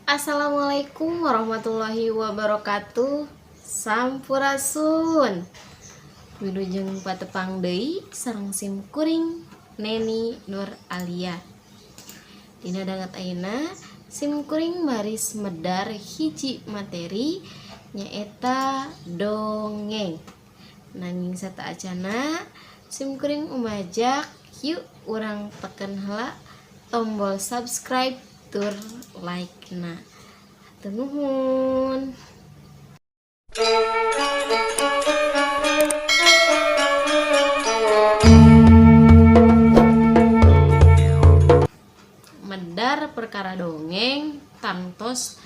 Assalamualaikum warahmatullahi wabarakatuh. Sampurasun. Wilujeng patepang deui sareng sim kuring Neni Nur Alia. Dina danget ayeuna sim kuring baris medar hiji materi, nyaeta dongeng. Nanging sateuacana sim kuring umajak, yuk urang teken heula tombol subscribe tur like na. Hatur nuhun. Medar perkara dongeng tangtos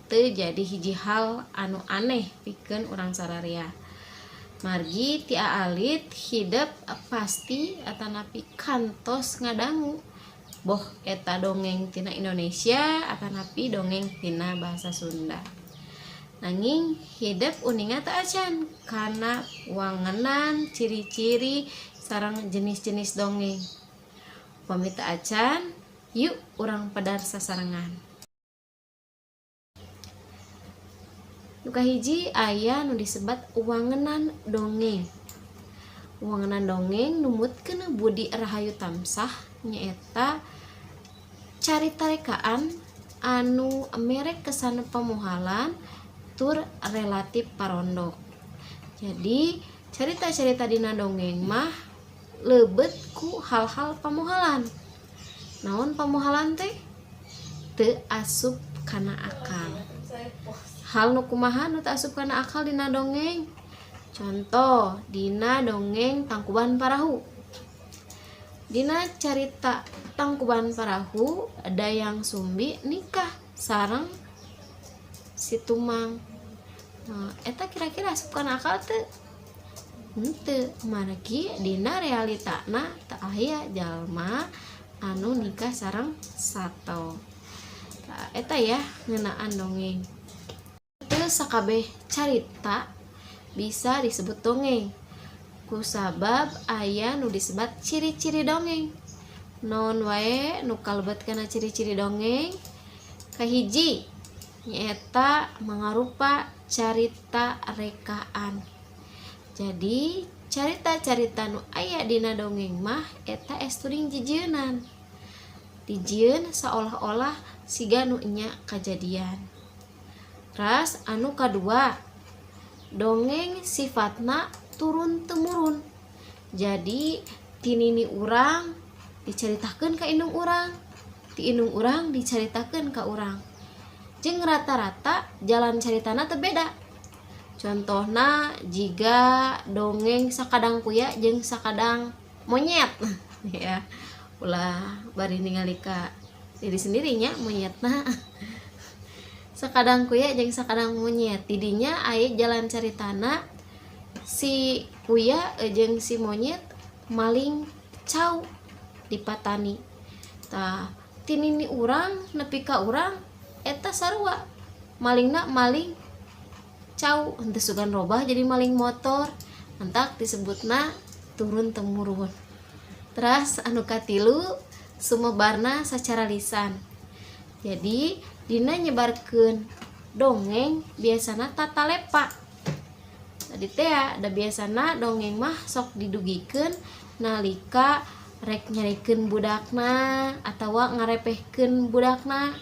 teu jadi hiji hal anu aneh pikeun urang sararea. Margi ti aalit hidep pasti atanapi kantos ngadangu, boh eta dongeng tina Indonesia atanapi dongeng tina bahasa Sunda. Nanging hidep uninga teu acan kana wangenan, ciri-ciri sareng jenis-jenis dongeng. Upami teu acan, yuk urang pedar sasarengan. Nu kahiji aya nu disebat wangenan dongeng. Wangenan dongeng numutkeun Budi Rahayu Tamsah nyaeta carita rekaan anu mere kesan pamohalan tur relatif parondok. Jadi carita-carita dina dongeng mah lebet ku hal-hal pamohalan. Naon pamohalan teh? Teu asup kana akal. Hal nu kumaha nu teu asup kana akal dina dongeng? Contoh dina dongeng Tangkuban Parahu. Dina carita Tangkuban Parahu, Dayang Sumbi nikah sareng si Tumang. Nah, eta kira-kira asup kana akal teu? Henteu, margi dina realitana teu aya jalma anu nikah sareng sato. Tah, eta ya ngeunaan dongeng. Teu sakabeh carita bisa disebut dongeng, kusabab aya nu disebat ciri-ciri dongeng. Naon wae nu kalebet kana ciri-ciri dongeng? Kahiji nyaeta mangarupa carita rekaan. Jadi carita-carita nu aya dina dongeng mah eta esturing jijieunan, dijieun saolah-olah siga nu enya kajadian. Teras anu kadua, dongeng sifatna turun temurun. Jadi ti nini urang dicaritakeun ka indung urang, ti indung urang dicaritakeun ka urang, jeung rata-rata jalan caritana teu beda. Contohna jiga dongeng Sakadang Kuya jeung Sakadang Monyet ya. Ulah bari ningali ka diri sendiri nya monyetna. Sakadang Kuya jeung Sakadang Monyet, didinya aya jalan caritana si kuya jeung si monyet maling cau di patani. Tah, ti nini urang nepi ka urang eta sarua malingna, maling cau, henteu sugan robah jadi maling motor. Matak disebutna turun temurun. Teras anu katilu, sumebarna secara lisan. Jadi dina nyebarkeun dongeng biasana tatalepa. Tadi teh da biasana dongeng mah sok didugikeun nalika rek nyarikeun budakna atawa ngarepehkeun budakna.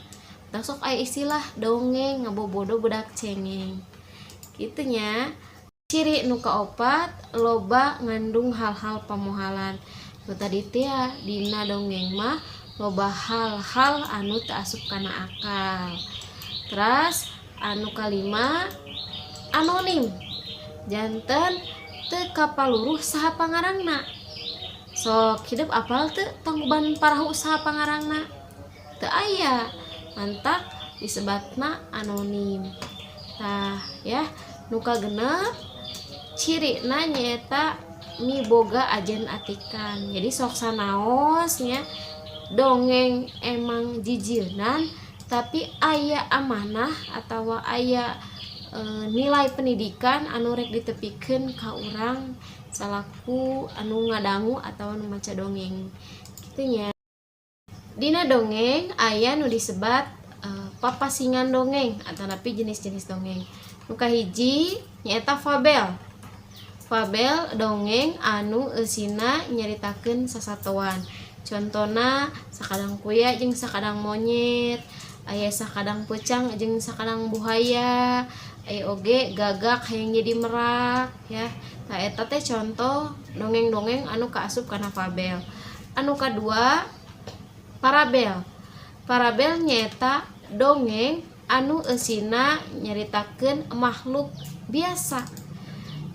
Tah, sok aya istilah dongeng ngabobodo budak cengeng kitu nya. Ciri nu kaopat, loba ngandung hal-hal pamohalan. Nu tadi teh dina dongeng mah loba hal-hal anu teu asup kana akal. Teras anu kalima, anonim, janten teu kapaluruh saha pangarangna. Sok hidep apal teu Tangkuban Parahu saha pangarangna? Teu aya, mantak disebatna anonim. Tah ya, nu kagenep cirina nyaeta miboga ajen atikan. Jadi sok sanaos nya dongeng emang jijieunan, tapi aya amanah atau aya nilai pendidikan anu rek ditepikeun ka urang salaku anu ngadangu atau anu maca dongeng kitu nya. Dina dongeng aya nu disebat Papasingan dongeng atanapi jenis-jenis dongeng. Nu kahiji nyaeta fabel. Fabel dongeng anu eusina nyaritakeun sasatoan. Contona Sakadang Kuya jeung Sakadang Monyet, aya Sakadang Peucang jeung Sakadang Buhaya, aya oge Gagak Hayang Jadi Merak ya. Nah, eta teh contoh dongeng-dongeng anu kaasup kana fabel. Anu kadua, parabel. Parabel nyaeta dongeng anu eusina nyaritakeun makhluk biasa.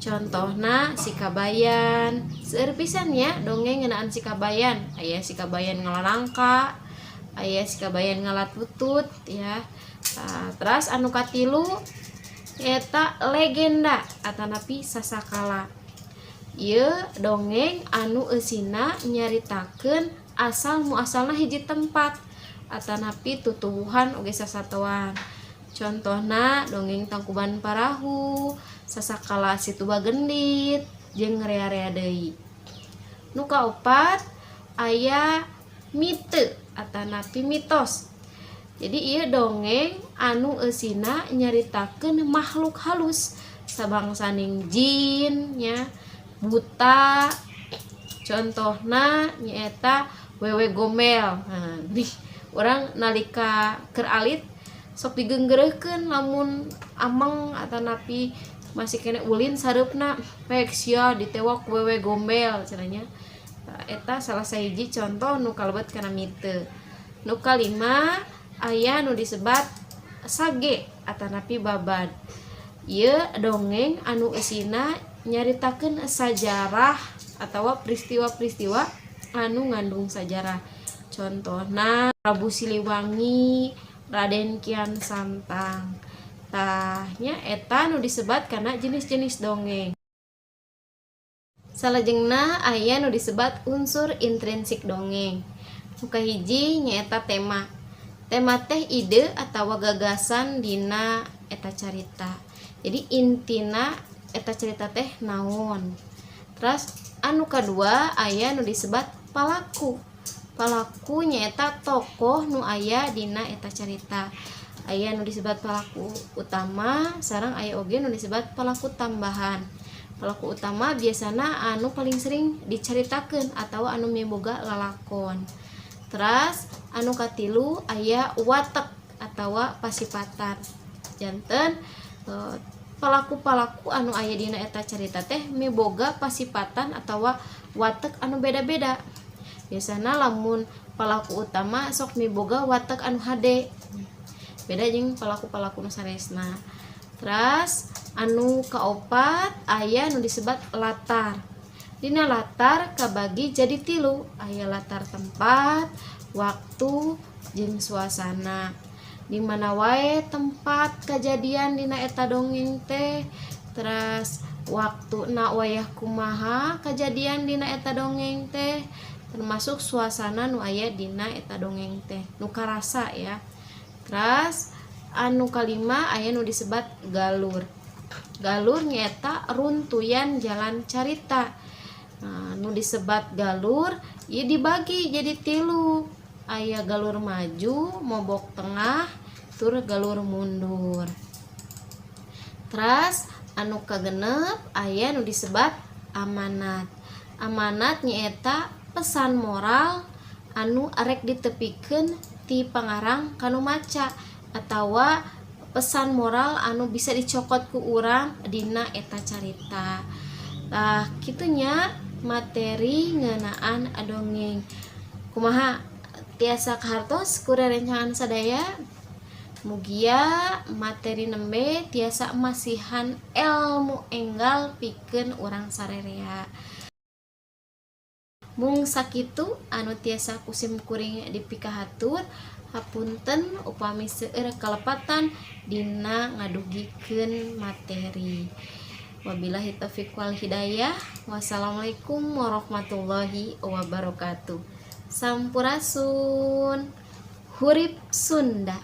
Contohna Si Kabayan. Seueur pisan ya dongeng ngeunaan Si Kabayan. Aya Si Kabayan ngala nangka, aya Si Kabayan ngala tutut ya. Nah, terus anu katilu eta legenda atanapi sasakala. Ieu dongeng anu eusina nyaritakeun asal muasalna hiji tempat atanapi tutuwuhan oge sasatoan. Contohna dongeng Tangkuban Parahu, Sasakala Situ Bagendit, jeung rea-rea deui. Nu kaopat aya mite atanapi mitos. Jadi ieu dongeng anu eusina nyaritakeun makhluk halus sabangsaning jin nya, buta. Contohna nyaeta Wewe Gombel. Nah, nih urang nalika keur alit sok digeunggeureuhkeun lamun ameng atanapi masih keneh ulin sareupna, "Pek sia ditewak Wewe Gombel," cenah nya. Eta salah sahiji contoh nu kalebet kana mite. Nu kalima aya nu disebat sage atanapi babad. Ieu dongeng anu eusina nyaritakeun sajarah atawa peristiwa-peristiwa anu ngandung sajarah. Contohna Prabu Siliwangi, Raden Kian Santang. Tah nya, eta nu disebat kana jenis-jenis dongeng. Salajengna aya nu disebat unsur intrinsik dongeng. Nu kahiji nyaeta tema. Tema teh ide atawa gagasan dina eta carita. Jadi intina eta carita teh naon. Terus anu kadua aya nu disebat palaku. Palaku nyaeta tokoh nu aya dina eta carita. Aya nu disebat palaku utama sareng aya oge nu disebat palaku tambahan. Palaku utama biasana anu paling sering dicaritakeun atawa anu miboga lalakon. Terus anu katilu aya watek atawa pasipatan. Janten palaku-palaku anu aya dina eta carita teh miboga pasipatan atawa watek anu beda-beda. Biasana lamun palaku utama sok miboga watek anu hade, beda jeung palaku-palaku nu sanesna. Terus anu kaopat aya nu disebat latar. Dina latar kabagi jadi tilu, aya latar tempat, waktu, jeung suasana. Di mana wae tempat kejadian dina eta dongeng teh, terus waktuna wayah kumaha kejadian dina eta dongeng teh, termasuk suasana nu aya dina eta dongeng teh nu karasa ya. Terus anu kalima aya nu disebat galur. Galur nyaeta runtuyan jalan carita. Nah, nu disebat galur ieu dibagi jadi tilu, aya galur maju, mobok tengah, tur galur mundur. Terus anu kagenep aya nu disebat amanat. Amanat nyaeta pesan moral anu arek ditepikeun ti pangarang kanu maca atawa pesan moral anu bisa dicokot ku urang dina eta carita. Tah, kitu nya materi ngeunaan dongeng. Kumaha, tiasa kahartos ku rerencangan sadaya? Mugia materi nembe tiasa masihan elmu enggal pikeun urang sarerea. Mung sakitu anu tiasa ku sim kuring dipikahatur. Hapunten upami seueur kalepatan dina ngadugikeun materi. Wabillahi taufiq wal hidayah. Wassalamualaikum warahmatullahi wabarakatuh. Sampurasun. Hurip Sunda.